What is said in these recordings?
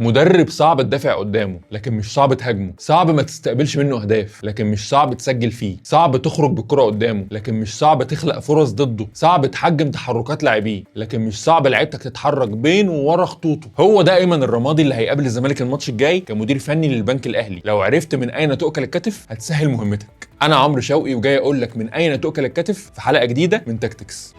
مدرب صعب تدافع قدامه لكن مش صعب تهاجمه، صعب ما تستقبلش منه اهداف لكن مش صعب تسجل فيه، صعب تخرج بالكرة قدامه لكن مش صعب تخلق فرص ضده، صعب تحجم تحركات لاعبيه لكن مش صعب لعيبتك تتحرك بين وورا خطوطه. هو ده ايمن الرمادي اللي هيقابل الزمالك الماتش الجاي كمدير فني للبنك الاهلي. لو عرفت من اين تؤكل الكتف هتسهل مهمتك. انا عمرو شوقي وجاي اقول لك من اين تؤكل الكتف في حلقة جديدة من تاكتكس.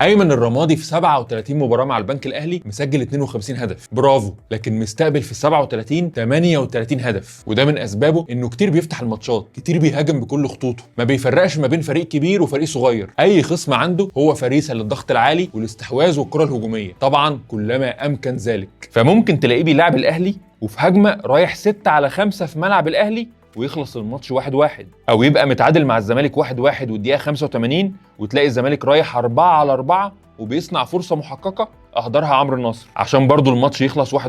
ايمن الرمادي في 37 مباراة مع البنك الاهلي مسجل 52 هدف، برافو، لكن مستقبل في 37 38 هدف، وده من اسبابه انه كتير بيفتح الماتشات، كتير بيهاجم بكل خطوطه، ما بيفرقش ما بين فريق كبير وفريق صغير، اي خصم عنده هو فريسة للضغط العالي والاستحواذ والكره الهجومية، طبعا كلما امكن ذلك. فممكن تلاقيه بيلعب الاهلي وفي هجمة رايح 6-5 في ملعب الاهلي ويخلص الماتش 1-1، او يبقى متعادل مع الزمالك 1-1 والدقيقة 85 وتلاقي الزمالك رايح 4-4 وبيصنع فرصة محققة اهدرها عمرو النصر عشان برضو الماتش يخلص 1-1،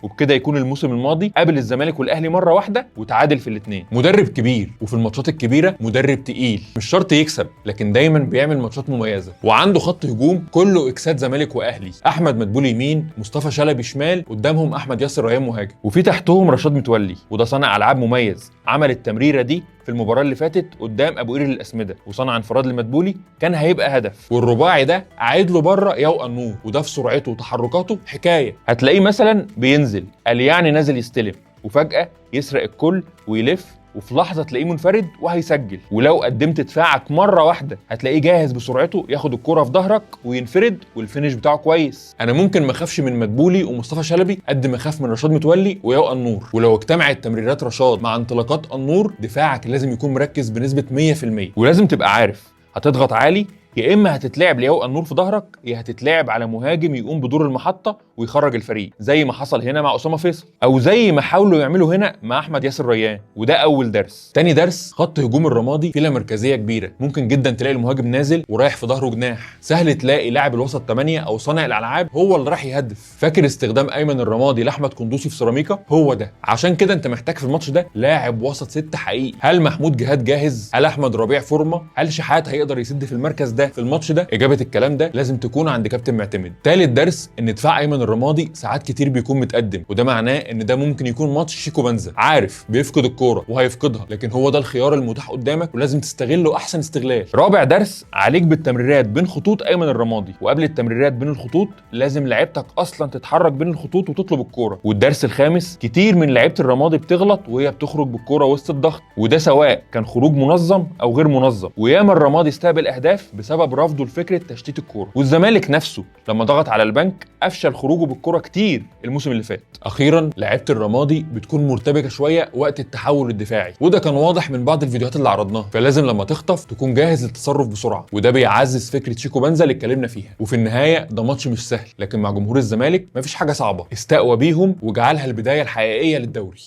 وبكده يكون الموسم الماضي قابل الزمالك والاهلي مرة واحدة وتعادل في الاثنين. مدرب كبير وفي الماتشات الكبيرة مدرب تقيل، مش شرط يكسب لكن دايما بيعمل ماتشات مميزة، وعنده خط هجوم كله اكسات زمالك واهلي، احمد مدبولي يمين، مصطفى شلبي شمال، قدامهم احمد ياسر ريان مهاجم، وفي تحتهم رشاد متولي، وده صانع العاب مميز، عمل التمريره دي في المباراة اللي فاتت قدام ابو قير الاسمده وصنع انفراد لمدبولي كان هيبقى هدف، والرباعي ده عايد له بره يوقع النور، وده في سرعته وتحركاته حكاية. هتلاقيه مثلا بينزل قال يعني نازل يستلم، وفجاة يسرق الكل ويلف، وفي لحظة تلاقيه منفرد وهيسجل، ولو قدمت دفاعك مرة واحدة هتلاقيه جاهز بسرعته ياخد الكره في ظهرك وينفرد، وال finish بتاعه كويس. انا ممكن ما اخافش من مدبولي ومصطفى شلبي قد ما اخاف من رشاد متولي ويوقع النور، ولو اجتمعت تمريرات رشاد مع انطلاقات النور دفاعك لازم يكون مركز بنسبة 100%، ولازم تبقى عارف هتضغط عالي يا اما هتتلعب ليوقع النور في ظهرك، يا هتتلعب على مهاجم يقوم بدور المحطة ويخرج الفريق زي ما حصل هنا مع اسامة فيصل، او زي ما حاولوا يعملوا هنا مع احمد ياسر ريان. وده اول درس. تاني درس، خط هجوم الرمادي فيه لا مركزية كبيرة، ممكن جدا تلاقي المهاجم نازل ورايح في ظهره جناح، سهل تلاقي لاعب الوسط 8 او صانع الالعاب هو اللي راح يهدف. فاكر استخدام ايمن الرمادي لاحمد قندوسي في سيراميكا؟ هو ده. عشان كده انت محتاج في الماتش ده لاعب وسط 6 حقيقي. هل محمود جهاد جاهز؟ هل احمد ربيع فورمه؟ هل شحات هيقدر يسد في المركز ده في الماتش ده؟ اجابه الكلام ده لازم تكون عند كابتن معتمد. تالت درس، ان دفاع ايمن الرمادي ساعات كتير بيكون متقدم، وده معناه ان ده ممكن يكون ماتش شيكو بنزا، عارف بيفقد الكورة وهيفقدها، لكن هو ده الخيار المتاح قدامك ولازم تستغله احسن استغلال. رابع درس، عليك بالتمريرات بين خطوط ايمن الرمادي، وقبل التمريرات بين الخطوط لازم لعيبتك اصلا تتحرك بين الخطوط وتطلب الكورة. والدرس الخامس، كتير من لعيبة الرمادي بتغلط وهي بتخرج بالكورة وسط الضغط، وده سواء كان خروج منظم او غير منظم، وياما الرمادي استقبل اهداف بسبب رفضه لفكرة تشتيت الكورة. والزمالك نفسه لما ضغط على البنك افشل خروجه بالكورة كتير الموسم اللي فات. اخيرا، لعيبة الرمادي بتكون مرتبكه شوية وقت التحول الدفاعي، وده كان واضح من بعض الفيديوهات اللي عرضناها، فلازم لما تخطف تكون جاهز للتصرف بسرعة، وده بيعزز فكرة شيكو بنزا اللي اتكلمنا فيها. وفي النهاية ده ماتش مش سهل، لكن مع جمهور الزمالك مفيش حاجة صعبة، استقوى بيهم وجعلها البداية الحقيقية للدوري.